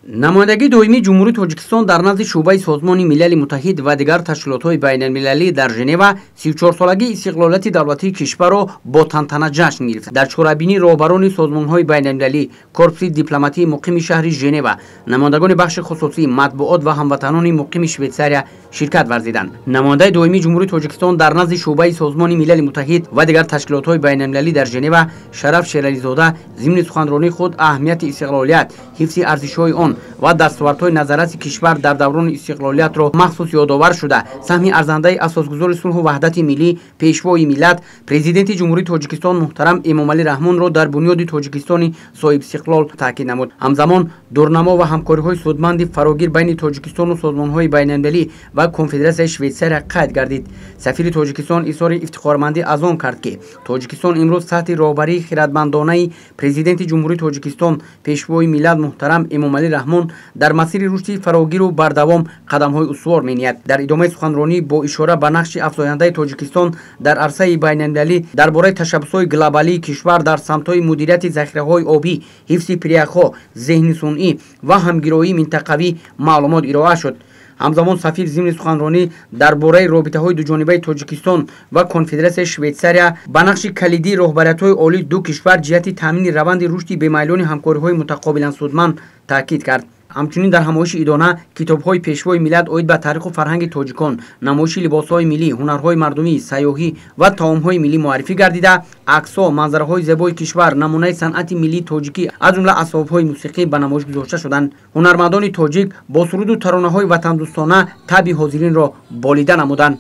Намояндагии доимии Ҷумҳурии Тоҷикистон дар назди шӯъбаи Созмони Милали Муттаҳид ва дигар ташкилотҳои байналмилалӣ дар Женева 34-солагии истиқлолияти давлатии кишварро бо тантана ҷашн гирифт. Дар чорабинӣ роҳбарони созмонҳои байналмилалӣ, корпуси дипломатии муқими шаҳри Женева, намояндагони бахши хусусӣ, матбуот ва ҳамватанони муқими Швейтсария ширкат варзиданд. Намояндаи доимии Ҷумҳурии Тоҷикистон дар назди шӯъбаи Созмони Милали Муттаҳид ва дигар ташкилотҳои байналмилалӣ дар Женева Шараф Шерализода зимни суханронии худ аҳамияти истиқлолият, ҳифзи арзишҳои он ва дастовардҳои назарраси кишвар дар даврони истиқлолиятро махсус ёдовар шуда, саҳми арзандаи асосгузори сулҳу ваҳдати миллӣ, пешвои миллат, Президенти Ҷумҳурии Тоҷикистон муҳтарам Эмомалӣ Раҳмонро дар бунёди Тоҷикистони соҳибистиқлол таъкид намуд. Ҳамзамон дурнамо ва ҳамкориҳои судманди фарогир байни Тоҷикистону созмонҳои байналмилалӣ ва Конфедератсияи Швейтсария қайд гардид. Сафири Тоҷикистон изҳори ифтихормандӣ аз он кард, ки Тоҷикистон имрӯз таҳти роҳбарии хиратмандонаи Президенти Ҷумҳурии Тоҷикистон, пешвои миллат муҳтарам Эмомалӣ Раҳмон дар масири рушди фарогиру бардавом қадамҳои устувор мениҳад. Дар идомаи суханронӣ бо ишора ба нақши афзояндаи Тоҷикистон дар арсаи байналмилалӣ дар бораи ташаббусҳои глобалии кишвар дар самтҳои мудирияти захираҳои обӣ, ҳифзи пиряхҳо, зеҳни сунъӣ ва ҳамгироии минтақавӣ маълумот ироа шуд. Ҳамзамон сафир зимни суханронӣ дар бораи робитаҳои дуҷонибаи Тоҷикистон ва Конфедератсияи Швейтсария ба нақши калидии роҳбариятҳои олии ду кишвар ҷиҳати таъмини раванди рушди бемайлони ҳамкориҳои мутақобилан судманд таъкид кард. Ҳамчунин дар ҳамоиши идона китобҳои пешвои миллат оид ба таъриху фарҳанги тоҷикон, намоиши либосҳои миллӣ, ҳунарҳои мардумӣ, сайёҳӣ ва таомҳои миллӣ муаррифӣ гардида, аксҳо, манзараҳои зебои кишвар, намунаи санъати миллии тоҷикӣ, аз ҷумла асбобҳои мусиқӣ ба намоиш гузошта шуданд. Ҳунармандони тоҷик бо суруду таронаҳои ватандӯстона табъи ҳозиринро болида намуданд.